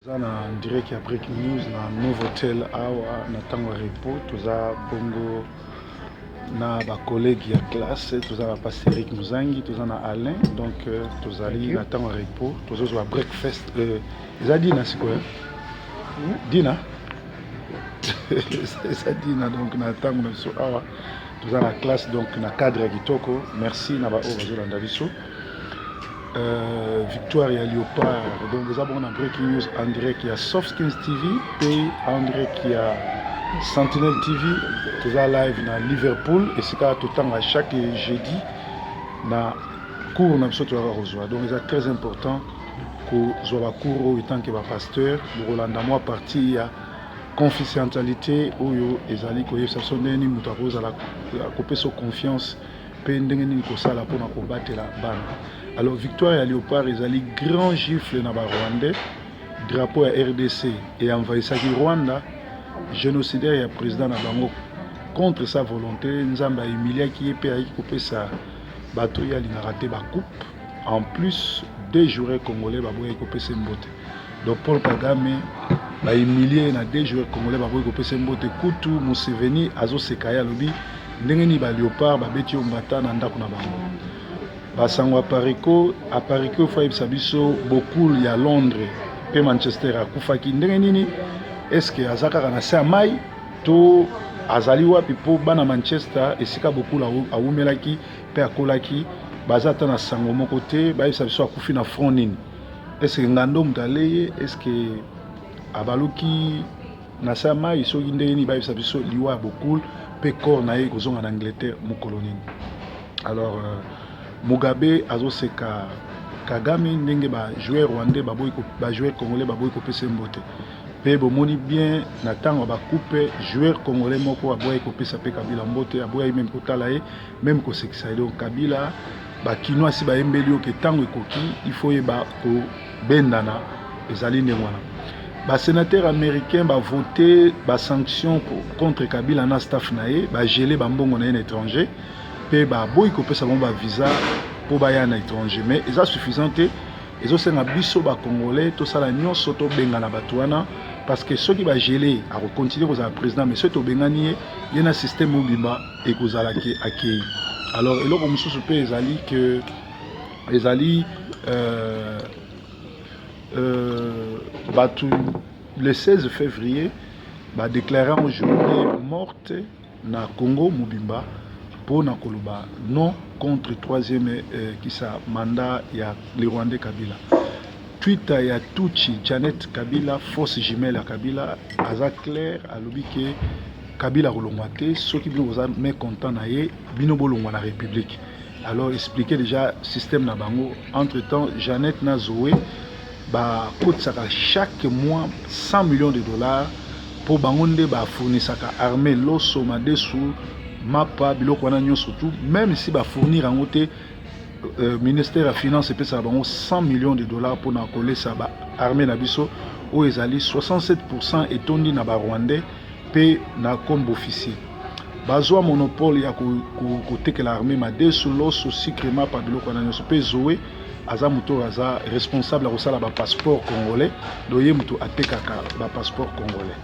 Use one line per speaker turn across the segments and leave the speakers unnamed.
Toza na direct ya Breaking News na Novotel awa na ntango ya repos. Toza bongo na ba collègues ya classe, toza na pasteur Eric Muzangi, toza na Alain. Donc tozali na ntango ya repos, tozozwa breakfast. Eza dina sikoyo, dina eza dina. Donc na ntango na biso awa toza na classe, donc na cadre ya kitoko. Merci na baoyo bazolanda biso. Victoire ya Léopard. Donc eza bongo na Breaking News en direct ya Soft Skins TV mpe en direct ya Sentinelle TV. Toza live na Liverpool, esika totanga chaque jeudi na cours na biso toyaka kozwa. Donc eza très important kozwa bacours oyo etanke bapasteur. Bokolanda mwa partie ya confidentialité oyo ezali koyebisa biso ndenge nini moto akozala kopesa confiance mpe ndenge nini kosala mpona kobatela bana. Alors, victoire ya Léopard ezali grand gifle na Barwandais. Drapeau ya RDC eenvahissaki Rwanda, génocidaire ya président na bango, contre sa volonté. Nzambe ahumiliaki ye mpe ayaki kopesa bato oyo alingaka te bacoupe. En plus, deux joueurs congolais baboyaki kopesa mbote. Donc Paul Kagame, bahumilie na deux joueurs congolais baboyi kopesa mbote. Kutu Museveni azoseka ye, alobi ndenge nini baléopard babeti yo mbata na ndako na bango. Basango Apareco, Apareco faut ayebisa biso Bokul ya Londres mpe Manchester akufaki ndenge nini. Est-ce aza kaka na se ya mai to azali wapi? Mpo bana Manchester, esika Bokul awumelaki mpe akolaki, baza ata na sango moko te. Bayebisa biso akufi na front nini. Est-ce ngando moto aleye? Est-ce abaluki na se ya mai? Soki ndenge nini, bayebisa biso liwa ya Bokul mpe corps na ye kozonga na Angleterre mokolo nini. Alors, Mugabe azoseka Kagame ndenge bajoueur rwandais baboyi, bajoueur congolais baboyi kopesa mbote. Mpe bomoni bien, na ntango ya bacoupe, joueur congolais moko aboyaki kopesa mpe Kabila mbote, aboyaki même kotala ye, même kosekisa ye. Donc Kabila, bakinois si bayembeli yo ke ntango ekoki, il faut yeba kobendana. Ezali ndenge wana. Basénateur américain bavote basanction contre Kabila na staff na ye, bageler bambongo na ye na étranger mpe baboyi kopesa bango bavisa mpo baya na étranger. Mais eza suffisant te. Ezosenga biso bacongolais tosala nyonso tobengana bato wana, parce que soki bageler, akocontinue kozala président, mais soki tobengani ye, ye na système mobimba ekozala ke akei. Alors, eloko mosusu mpe ezali ke ezali bato le 16 février badéclare yango journée morte na Congo mobimba mpona koloba non contre troisième kisa mandat ya le Rwandais Kabila. Twitter ya Tuchi Janet Kabila, fausse jumelle ya Kabila, aza clair, alobi ke Kabila kolongwa te. Soki bino boza mécontent na ye, bino bolongwa na république. Alors expliquer déjà système na bango. Entre temps, Janet na Zoé bakotisaka chaque mois 100 millions de dollars mpo bango nde bafournisaka armée loso, madesu, mapa, biloko wana nyonso tout. Même si bafournir yango te, ministère ya finance epesaka bango 100 millions de dollars mpona kolesa baarmée na biso oyo ezali 67 etondi na Barwandais mpe na comme officier. Bazwa monopole ya kotekela armée madesu, loso, sucre, mapa, biloko wana nyonso. Mpe Zoe aza moto oyo aza responsable ya kosala bapasseport congolais. Donc ye moto atekaka bapasseport congolais.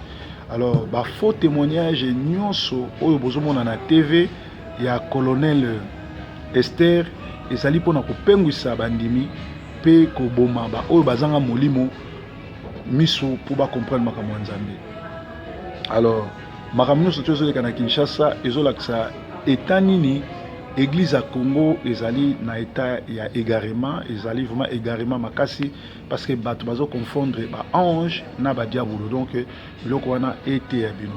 Alors, bafaux témoignage nyonso oyo bozomona na TV ya colonel Esther ezali mpona kopengwisa bandimi mpe koboma baoyo bazanga molimo miso mpo bacomprendre makambo ya Nzambe. Alors, makambo nyonso to ezoleka na Kinshasa ezolakisa état nini église ya Congo ezali na état ya égarement. Ezali vraiment égarement makasi, parce que bato bazoconfondre baange na badiabolo. Donc biloko wana eteya bino.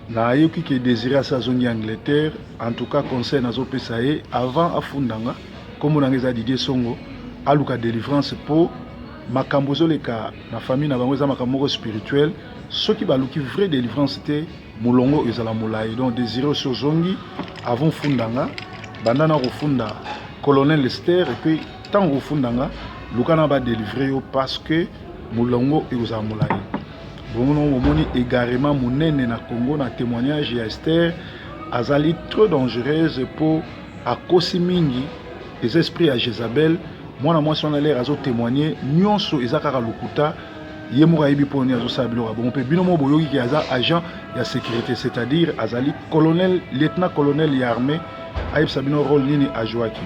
Nayoki ke Désiré asi azongi Angleterre. En tout cas, conseil nazopesa ye, avant afundanga, nkombo nanga eza Didier Songo, aluka délivrance, mpo makambo ezoleka na famille na bango eza makambo moko spirituel. Soki baluki vraie délivrance te, molongo ezala molai. Donc Désiré, osi ozongi, avant fundanga, banda na kofunda colonel Ester, et puis ntango kofundanga, luka na badélivre yo, parce que molongo ekozala molai. Bongo bomoni égarement monene na Congo na témoignage ya Ester. Azali trop dangereuse mpo akosi mingi. Eza esprit ya Jézabel. Mwana mwasi wana, lere azotémoigne, nyonso eza kaka lokuta. Ye moko ayebi mpo nini azosala biloko ya bongo. Mpe bino moko boyoki ke aza agent ya sécurité, c'est-à-dire azali colonel, lieutenant colonel ya armée. Ayebisa bino rôle nini ajouaki.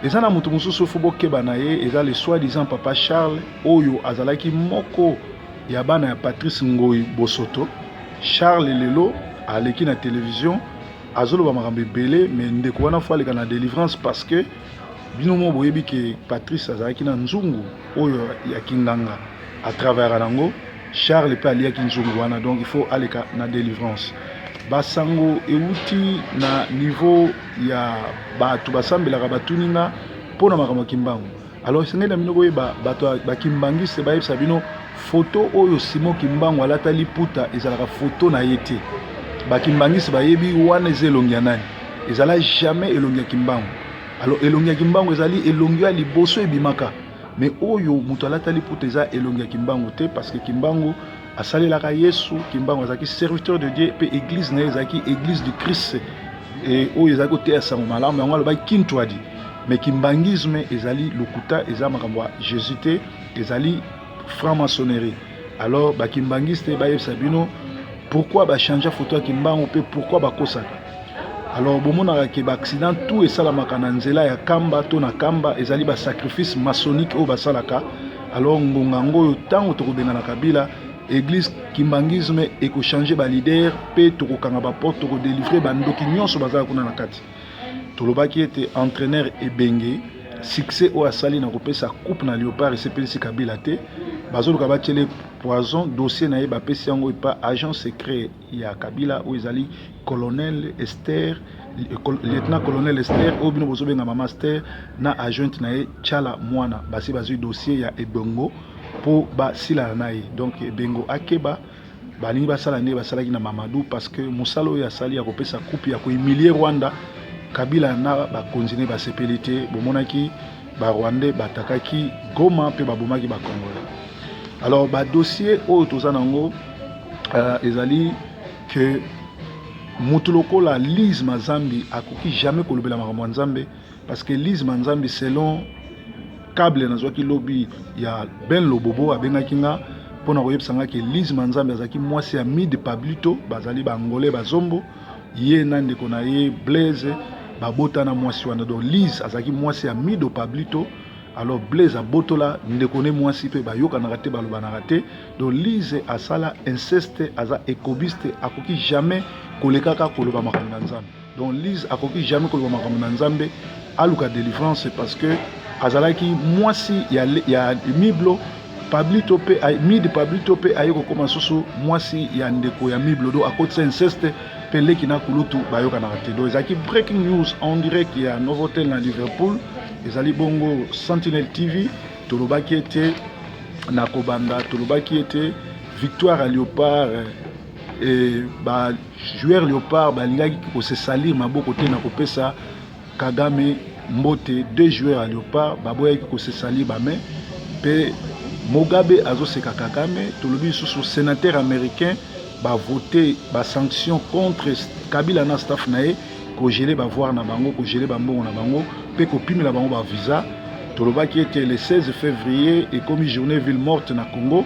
Eza na moto mosusu faut bokeba na ye, eza le soi-disant papa Charles, oyo azalaki moko ya bana ya Patrice Ngoi Bosoto. Charles lelo aleki na télévision, azoloba makambo ebele, mais ndeko wana faut aleka na délivrance, parce que bino moko boyebi ke Patrice azalaki na nzungu oyo ya kinganga, atravaillaka nango. Charles mpe aliaki nzungu wana, donc il faut aleka na délivrance. Basango euti na niveau ya bato basambelaka, batuni nga mpo na makambo ya Kimbangu. Alors esengeli na bino koyeba, bato bakimbangiste bayebisa bino, foto oyo Simon Kimbangu alata liputa ezalaka foto na ye te. Bakimbangiste bayebi wana eza elongi ya nani. Ezala jamais elongi ya Kimbangu. Alors elongi ya Kimbangu ezali elongi ya liboso ebimaka, mais oyo moto alata liputa eza elongi ya Kimbangu te, parce que Kimbangu asalelaka Yesu. Kimbangu azalaki serviteur de Dieu, mpe église na ye ezalaki Église du Christ e, oyo ezalaki koteya sango malamu. Yango alobaki kintwadi. Mais kimbangisme ezali lokuta, eza makambo ya Jésus te, ezali franc-maçonnerie. Alors bakimbangiste bayebisa bino pourquoi bachange photo ya Kimbangu mpe pourquoi bakosaka. Alors bomonaka ke baaccident tout esalamaka na nzela ya Kamba to na Kamba ezali basacrifice maçonnique oyo basalaka. Alors ngonga yango oyo, ntango tokobengana Kabila, église kimbangisme ekochange baleader mpe tokokanga baporte, tokodélivre bandoki nyonso bazala kuna na kati. Tolobaki ete entraîneur Ebenge, succès oyo asali na kopesa coupe na Léopard esepelisi Kabila te. Bazoluka batiele poison. Dossier na ye bapesi yango epa agent secret ya Kabila, oyo ezali colonel Ester, lieutenant colonel Ester, oyo bino bozobenga mama Ester, na adjointe na ye Tiala Mwana. Basi bazwi dossier ya Ebongo mpo basilana na ye. Donc Ebengo akeba, balingi basala nde basalaki na Mamadou, parce que mosala oyo asali ya kopesa coupe, ya kohumilie Rwanda, Kabila na bakonzi ne basepeli te. Bomonaki Barwandais batakaki Goma mpe babomaki Bacongolais. Alors badossier oyo toza nango ezali ke motu lokola Lise Mazambi akoki jamais kolobela makambo ya Nzambe, parce que Lise Manzambi, selon câble nazwaki lobi ya Ben Lobobo, abengaki nga mpona koyebisa nga ke Lise Manzambi azalaki mwasi ya Mide Pablito. Bazali Bangolais, Bazombo. Ye na ndeko na ye Blaise babotana mwasi wana. Donc Lise azalaki mwasi ya Mido Pablito. Alors Blaise abotola ndeko ne mwasi, mpe bayokanaka te, balobanaka te. Donc Lise asala inceste, aza ekobiste, akoki jamais kolekaka koloba makambo na Nzambe. Donc Lise akoki jamais koloba makambo na Nzambe, aluka délivrance, parce que azalaki mwasi ya Miblo Pablito, mpe Mide Pablito mpe aye kokóma susu mwasi ya ndeko ya Miblo. Donc akotisa inceste, mpe leki na kulutu bayokanaka te. Donc ezalaki breaking news en direct ya Novotel na Liverpool, ezali bongo Sentinel TV. Tolobaki ete na kobanda, tolobaki ete victoire ya Léopard e, bajoueur Léopard balingaki kose salir maboko te na kopesa Kagame mbote. Deux joueurs ya Léopard baboyaki kose salir bamain, mpe Mugabe azoseka Kagame. Tolobi lisusu sénateur américain bavote basanction contre Kabila na staff na ye, kogeler baavoir na bango, kogeler bambongo na bango mpe kopimela bango bavisa. Tolobaki ete le 16 février ekomi journée ville morte na Congo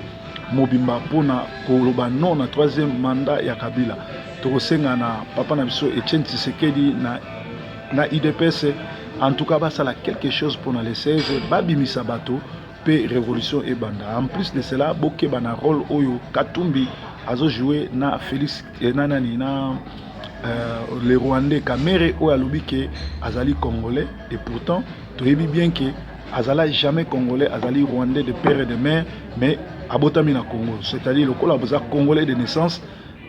mobimba mpona koloba non na troisième mandat ya Kabila. Tokosenga na papa na biso Etienne Tshisekedi na UDPS, en tout cas basala quelque chose mpona le 16, babimisa bato mpe révolution ebanda. En plus de cela, bokeba na rôle oyo Katumbi azojoue na Félix, na nani, na le Rwandais Kamerhe, oyo alobi ke azali Congolais, et pourtant toyebi bien ke azala jamais Congolais, azali Rwandais de père et de mère, mais abotami na Congo. C'est-à-dire lokola aza Congolais de naissance,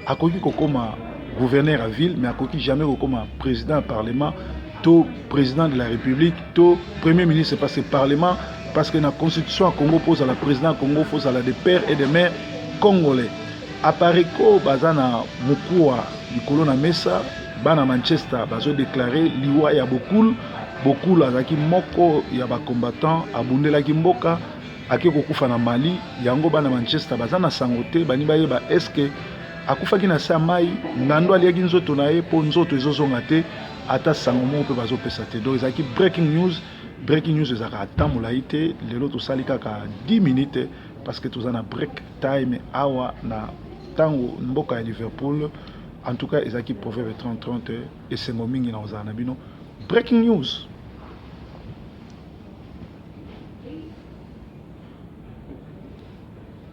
akoki kokóma gouverneur ya ville, mais akoki jamais kokóma président ya parlement to président de la République to premier ministre, parce que parlement, parce que na constitution ya Congo, mpo ozala président ya Congo, faut ozala de père et de mère congolais. Apareco baza na mokuwa likolo na mesa. Bana Manchester bazodeklare liwa ya Bokul. Bokul azalaki moko ya bacombattant, abundelaki mboka, ake kokufa na Mali. Yango bana Manchester baza na sango te, bani bayeba eske akufaki na se ya mai, ngando aliaki nzoto na ye, mpo nzoto ezozonga te, ata sango moko mpe bazopesa te. Donc ezalaki breaking news. Breaking news ezalaka ata molai te. Lelo tosali kaka 10 minutes. Parce que toza na break time awa na ntango mboka ya Liverpool. En tout cas, ezalaki Proverbe 30 30. Esengo mingi na kozala na bino. Breaking news.